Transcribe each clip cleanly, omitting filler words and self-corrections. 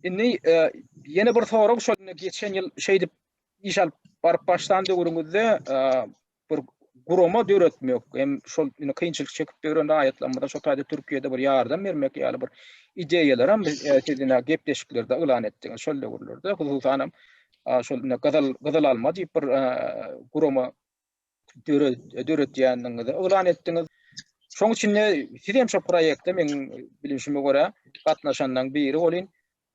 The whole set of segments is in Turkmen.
Indi ýene bir sorag şol geçen ýyl şeýdip iş alyp baryp başlan döwrüňizde bir gurama döretmek hem şol indi kynçylyk çekip ýören raýatlarymyza şo taýda Türkiýede bir ýardam bermek ýaly bir ideýalar hem siz ine gepleşiklerde yglan etdiňiz şol döwürlerde hususan hem şol ine gyzyl gyzyl alma diýip bir gurama döretýändigiňizi yglan etdiňiz. Şoň üçin de siz hem şo proýekte meň bilişime görä gatnaşanlaryň biri bolyn.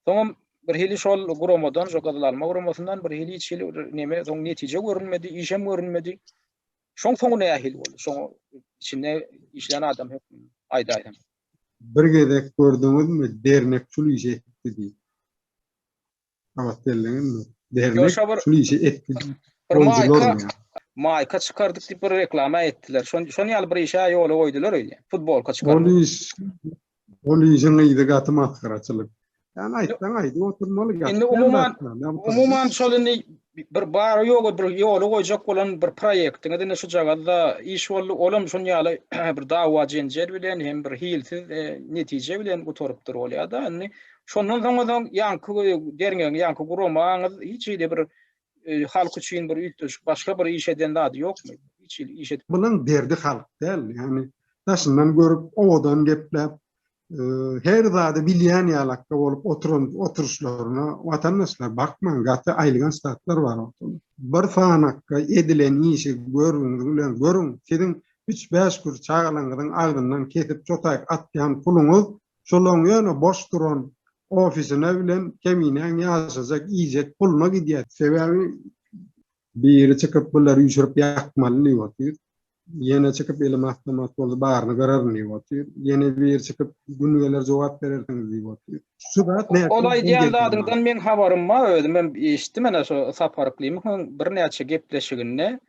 Soňam bir hili şol guramadan, şo Gyzyl Alma guramasyndan bir hili hiç hili bir neme soň netije görünmedi, işem görünmedi. Şoň soňy nähili boldy? Şoň içinde işlän adam hökmünde aýdaýsaň. Bir gezek gördüňizmi dernek şul işi etdi diýip. Gabat geldiňizmi? Dernek şul işi etdi diýip. Bir maýka, maýka çykardyk diýip bir reklama etdiler. Şon, şon ýaly bir işe ýola goýdular öýdýän. Futbolka çykardyk. Ol iş, ol işiň yzy gaty masgaraçylyk. Ýani aýtsaň aýdyp oturmaly. Indi umuman, umuman şol indi bir bary ýogy bir ýola goýjak bolan bir proýektiňiz indi şujagaz-da iş boldy. Olam şon ýaly bir dawa jenjel bilen hem bir hilsiz e, netije bilen gutarypdyr bolýar-da. Indi şondan soň soň ýaňky derňegiň, ýaňky guramaňyz hiç hili bir halk üçin bir üýtgeşik başga bir iş eden zady ýokmy? Hiç hili iş edip. Bulaň derdi halk däl. Ýagny daşyndan görüp, owadan gepläp, her zady bilýän ýalakda bolup oturan oturyşlaryna watandaşlar bakmaň, gaty aýylganç zatlar bar ortada. Bir sanakda edilen işi görüňiz bilen görüň, siziň üç-bäş kür çagalaňyzyň agzyndan kesip çotaýyk atýan puluňyz şolaň ýöne boş duran ofisine bilen keminäň ýaşajak iýjek puluna gidýär. Sebäbi biri çykyp bulary üýşürip ýakmaly diýip otyr. Ýene çykyp elim awtomat bolsa baryny gyraryn diýip otyr. Ýene biri çykyp gün geler jogap berersiňiz diýip otyr. Şu zat näçe Ol aýdýan zadyňdan meň habarym bar özümem eşitdim ene şo Sapar Yklymyň birnäçe gepleşiginde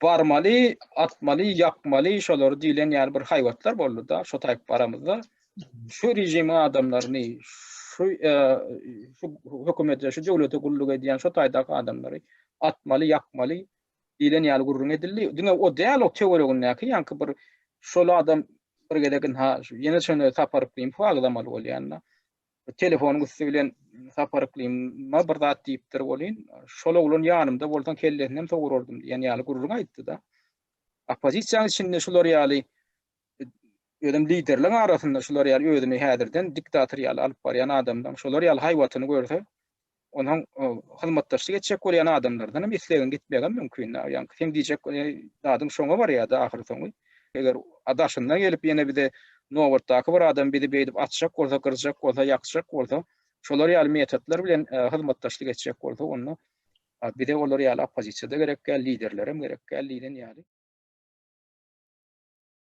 barmaly, atmaly, ýakmaly şolary diýlen ýaly bir haýbatlar boldy-da, şo taýyp baramyzda. Şu režimiň adamlaryny, şu e, şu hökümete, şu döwlete gulluk edýän şo taýdaky adamlary atmaly, ýakmaly diýlen ýaly gürrüň edildi. Diňe o däl, o töweregindäki ýaňky bir şol adam bir gezek ynha ýene şony Sapar Yklymowy agzamaly bolýan-da. Telefonyň üsti bilen Sapar Yklyma bir zat diýipdir welin, şol oglan ýanymda bolsaň kellesini hem sogurardym diýen ýaly gürrüň aýtdy-da. Oppozisiýanyň içinde şular ýaly özem liderleň arasynda şular ýaly özüni häzirden diktator ýaly alyp barýan adamlaň şolar ýaly haýbatyny görse, Onuň hyzmatdaşlyk etjek bolýan adamlardan hem islegiň gitmegi hem mümkin. Ýaňky seň diýjek zadyň şoňa barýar-da ahyr soňy. Eger daşyndan gelip ýene bize nobatdaky bir adam bizi beýdip atjak bolsa, gyrjak bolsa, ýakjak bolsa, şolar ýaly metodlar bilen hyzmatdaşlyk etjek bolsa, onda bize olar ýaly oppozisiýa-da gerek däl, liderlerem gerek däl diýlen ýaly.